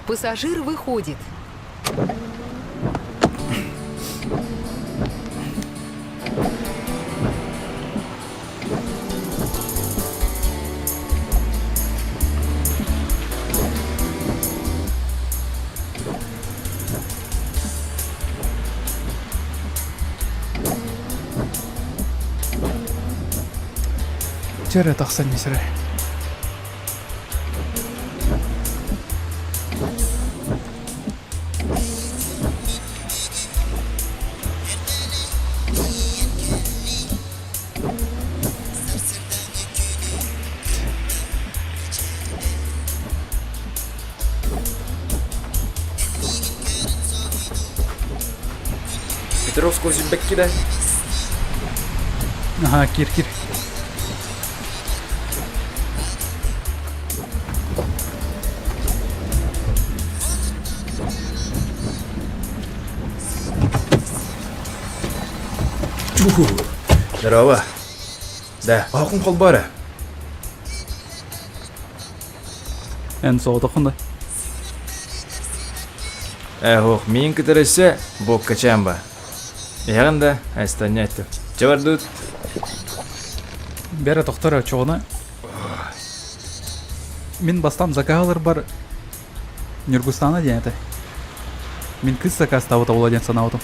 Пассажир выходит. Чэ эрэ тахсан ис эрэ. Петровского сүүрбэкки да? Аһаа, киир киир. Чуху. Здорово. Да, оһохун холбоо Эн соҕотоххун да? Ээ, ох, миин кытары өссө буоккачаан ба. Иһэҕин да, айстанньа эттим. Чэ бардыбыт. Бэрэ тохтор очоҕуна мин бастаан заказ ыларбар Ньургустаана диэн этэ. Мин кыыс сакаастаабыта буолуо диэн санаабытым.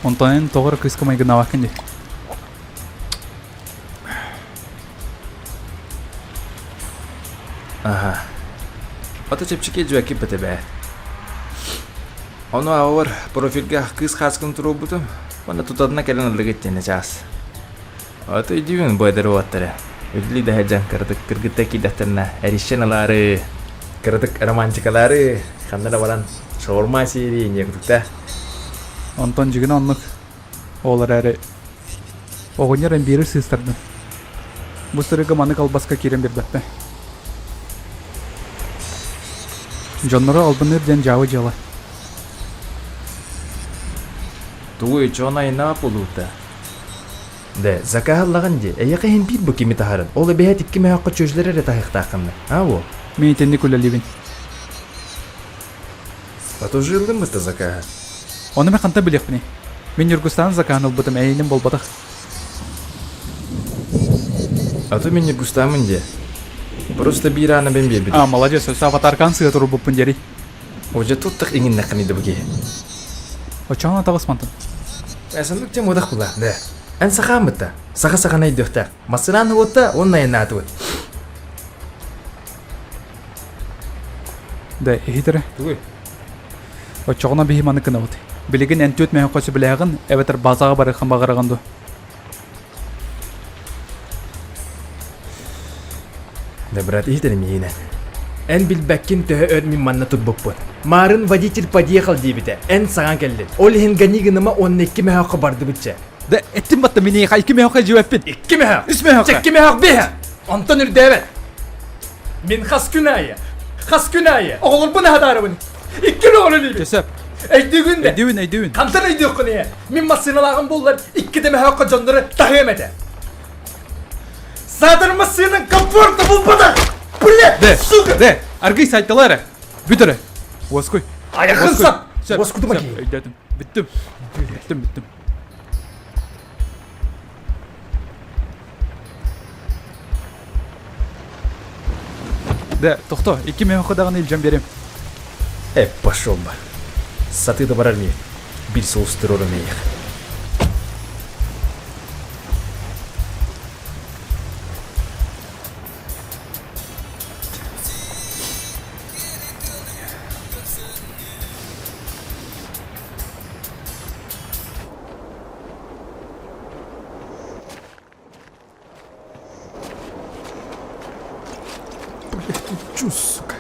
Онтон эн тоҕо эрэ кыыска майгыннаабаккын дии. Аха. Ото чэпчэки дьүөккиппит эбээт. Ону аҕабар профильга кыыс хааскын туруорбутум уонна тутатына кэлэн ыллыгыт диэн чаас. Ото өйдүүбүн бу эдэр уолаттары. Үллүү да сылдьан кыратык кыргытта киирдэхтэринэ эрищэн ылаары, кыратык романтикалаары, ханна да баран шаурма сиири инньэ кутукта. Онтон дьигинэ оннук Ол эрээри оҕонньор эмбиэри сыыстардым. Бу сырыыга маннык албаска киирэн биэрбэппин. Дьоннору албынныыр диэн дьаабы дьыала. Тугуй, чоон айнаҕа буолуута. Дэ, закаһаллаҕын дии. Эйиэхэ иһин биир бу кими таһарын. Ол эбэһээт икки мөһөөххө чүөчүлэр эрэ таһыахтааххынна. А уол? Мин итинник үлэлиибин. Потужиллым это закаһа. Ону мен хантан билиэхпиний? Мин Ньургустаан закаһын ылбытым, эйигин буолбатах. А то мин Ньургустааммын дии. Просто биир аана бэн биэрбитим. А, молодец, өссө аватаркаан сыа турбуппун диэри. Уже туттах иҥиннэххиний да бу киһи. Оччоҕуна таҕыс мантан. Эсэнлик тем удах була, да. Эн сахааммыт Саха сахана өйдүөхтээх. Массынаан уотта уонна айаннаатыбыт. Да, иһит эрэ. Тугуй? Оччоҕуна биһи маны гынабыт. Билигин эн түөрт мөһөөххө сөбүлээҕин эбэтэр базаҕа барыаххын баҕараҕын дуо? Да, брат, иһит эрэ миигинэн. Эн билбэккин төһө өр мин манна турбуппун. Маарын водитель подъехал диэбитэ. Эн саҥа кэллин. Ол иһин гони гыныма уонна икки мөһөөххө бардыбытча. Да, эттим батта миниэхэ икки мөһөөххө дьиэппин. Икки мөһөөх. Үс мөһөөххө. Икки мөһөөх биэһэ. Онтон үрдээбэт. Мин хас күн аайы, хас күн аайы оҕолорбун аһатаарыбын. Икки оҕону өлүүбүн. Сөп. Өйдүүгүн да? Өйдүүбүн, өйдүүбүн. Хантан өйдүөххүн ээ? Мин массыыналааҕым буоллар, икки да мөһөөххө дьоннору таһыам этэ. Саатар массыынан комфорта булбата! Блядь, Де, сука! де, аргый сайтала эрэ. Бүт эрэ. Уоскуй. Айахын Уоскуй. сап! Сөп, Уоскутума сөп, киһи. өйдөөтүм. Бүттүм. Бүттүм, бүттүм. Да, тохто, икки мөһөххө даҕаны илдьэн биэриэм. Э, пошел бы. Сатыы да барар миин. Биир соус туруорум эйиэхэ. Блядь, чё, сука?